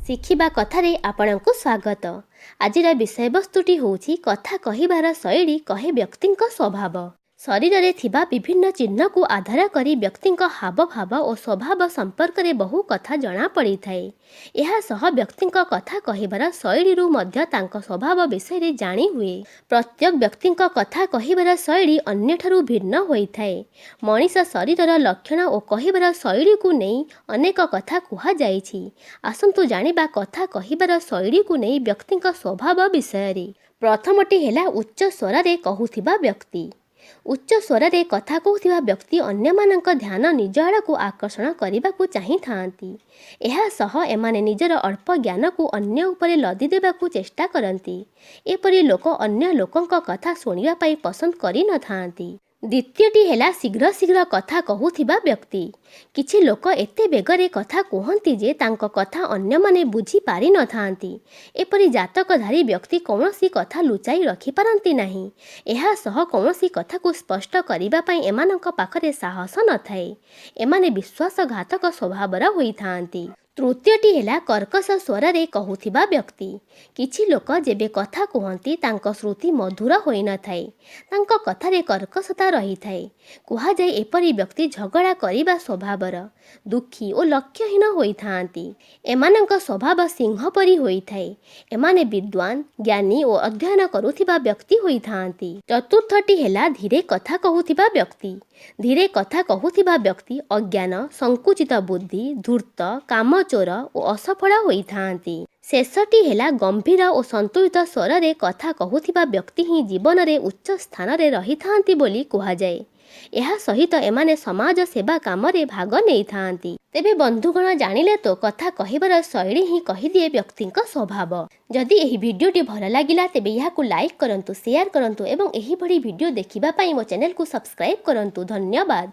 ଶିଖିବା କଥାରେ ଆପଣଙ୍କୁ ସ୍ୱାଗତ। ଆଜିର ବିଷୟବସ୍ତୁଟି ହେଉଛି, କଥା କହିବାର ଶୈଳୀ କହେ ବ୍ୟକ୍ତିଙ୍କ ସ୍ୱଭାବ। ଶରୀରରେ ଥିବା ବିଭିନ୍ନ ଚିହ୍ନକୁ ଆଧାର କରି ବ୍ୟକ୍ତିଙ୍କ ହାବଭାବ ଓ ସ୍ୱଭାବ ସମ୍ପର୍କରେ ବହୁ କଥା ଜଣାପଡ଼ିଥାଏ। ଏହା ସହ ବ୍ୟକ୍ତିଙ୍କ କଥା କହିବାର ଶୈଳୀରୁ ମଧ୍ୟ ତାଙ୍କ ସ୍ୱଭାବ ବିଷୟରେ ଜାଣି ହୁଏ। ପ୍ରତ୍ୟେକ ବ୍ୟକ୍ତିଙ୍କ କଥା କହିବାର ଶୈଳୀ ଅନ୍ୟଠାରୁ ଭିନ୍ନ ହୋଇଥାଏ। ମଣିଷ ଶରୀରର ଲକ୍ଷଣ ଓ କହିବାର ଶୈଳୀକୁ ନେଇ ଅନେକ କଥା କୁହାଯାଇଛି। ଆସନ୍ତୁ ଜାଣିବା କଥା କହିବାର ଶୈଳୀକୁ ନେଇ ବ୍ୟକ୍ତିଙ୍କ ସ୍ୱଭାବ ବିଷୟରେ। ପ୍ରଥମଟି ହେଲା ଉଚ୍ଚ ସ୍ୱରରେ କହୁଥିବା ବ୍ୟକ୍ତି। ଉଚ୍ଚ ସ୍ୱରରେ କଥା କହୁଥିବା ବ୍ୟକ୍ତି ଅନ୍ୟମାନଙ୍କ ଧ୍ୟାନ ନିଜ ଆଡ଼କୁ ଆକର୍ଷଣ କରିବାକୁ ଚାହିଁଥାନ୍ତି। ଏହା ସହ ଏମାନେ ନିଜର ଅଳ୍ପ ଜ୍ଞାନକୁ ଅନ୍ୟ ଉପରେ ଲଦି ଦେବାକୁ ଚେଷ୍ଟା କରନ୍ତି। ଏପରି ଲୋକ ଅନ୍ୟ ଲୋକଙ୍କ କଥା ଶୁଣିବା ପାଇଁ ପସନ୍ଦ କରିନଥାନ୍ତି। ଦ୍ୱିତୀୟଟି ହେଲା ଶୀଘ୍ର ଶୀଘ୍ର କଥା କହୁଥିବା ବ୍ୟକ୍ତି। କିଛି ଲୋକ ଏତେ ବେଗରେ କଥା କୁହନ୍ତି ଯେ ତାଙ୍କ କଥା ଅନ୍ୟମାନେ ବୁଝି ପାରିନଥାନ୍ତି। ଏପରି ଜାତକଧାରୀ ବ୍ୟକ୍ତି କୌଣସି କଥା ଲୁଚାଇ ରଖିପାରନ୍ତି ନାହିଁ। ଏହା ସହ କୌଣସି କଥାକୁ ସ୍ପଷ୍ଟ କରିବା ପାଇଁ ଏମାନଙ୍କ ପାଖରେ ସାହସ ନଥାଏ। ଏମାନେ ବିଶ୍ୱାସଘାତକ ସ୍ୱଭାବର ହୋଇଥାନ୍ତି। ତୃତୀୟଟି ହେଲା କର୍କଶ ସ୍ୱରରେ କହୁଥିବା ବ୍ୟକ୍ତି। କିଛି ଲୋକ ଯେବେ କଥା କୁହନ୍ତି, ତାଙ୍କ ଶ୍ରୁତି ମଧୁର ହୋଇନଥାଏ। ତାଙ୍କ କଥାରେ କର୍କଶତା ରହିଥାଏ। କୁହାଯାଏ, ଏପରି ବ୍ୟକ୍ତି ଝଗଡ଼ା କରିବା ସ୍ୱଭାବର, ଦୁଃଖୀ ଓ ଲକ୍ଷ୍ୟହୀନ ହୋଇଥାନ୍ତି। ଏମାନଙ୍କ ସ୍ୱଭାବ ସିଂହ ପରି ହୋଇଥାଏ। ଏମାନେ ବିଦ୍ୱାନ, ଜ୍ଞାନୀ ଓ ଅଧ୍ୟୟନ କରୁଥିବା ବ୍ୟକ୍ତି ହୋଇଥାନ୍ତି। ଚତୁର୍ଥଟି ହେଲା ଧୀରେ କଥା କହୁଥିବା ବ୍ୟକ୍ତି। ଧୀରେ କଥା କହୁଥିବା ବ୍ୟକ୍ତି ଅଜ୍ଞାନ, ସଂକୁଚିତ ବୁଦ୍ଧି, ଧୂର୍ତ୍ତ, କାମଚୋର ଓ ଅସଫଳ ହୋଇଥାନ୍ତି। ଶେଷଟି ହେଲା ଗମ୍ଭୀର ଓ ସନ୍ତୁଳିତ ସ୍ୱରରେ କଥା କହୁଥିବା ବ୍ୟକ୍ତି ହିଁ ଜୀବନରେ ଉଚ୍ଚ ସ୍ଥାନରେ ରହିଥାନ୍ତି ବୋଲି କୁହାଯାଏ। ଏହା ସହିତ ଏମାନେ ସମାଜ ସେବା କାମରେ ଭାଗ ନେଇଥାନ୍ତି। ତେବେ ବନ୍ଧୁଗଣ, ଜାଣିଲେ ତ, କଥା କହିବାର ଶୈଳୀ ହିଁ କହିଦିଏ ବ୍ୟକ୍ତିଙ୍କ ସ୍ୱଭାବ। ଯଦି ଏହି ଭିଡ଼ିଓଟି ଭଲ ଲାଗିଲା, ତେବେ ଏହାକୁ ଲାଇକ୍ କରନ୍ତୁ, ସେୟାର କରନ୍ତୁ ଏବଂ ଏହିଭଳି ଭିଡ଼ିଓ ଦେଖିବା ପାଇଁ ମୋ ଚ୍ୟାନେଲକୁ ସବସ୍କ୍ରାଇବ୍ କରନ୍ତୁ। ଧନ୍ୟବାଦ।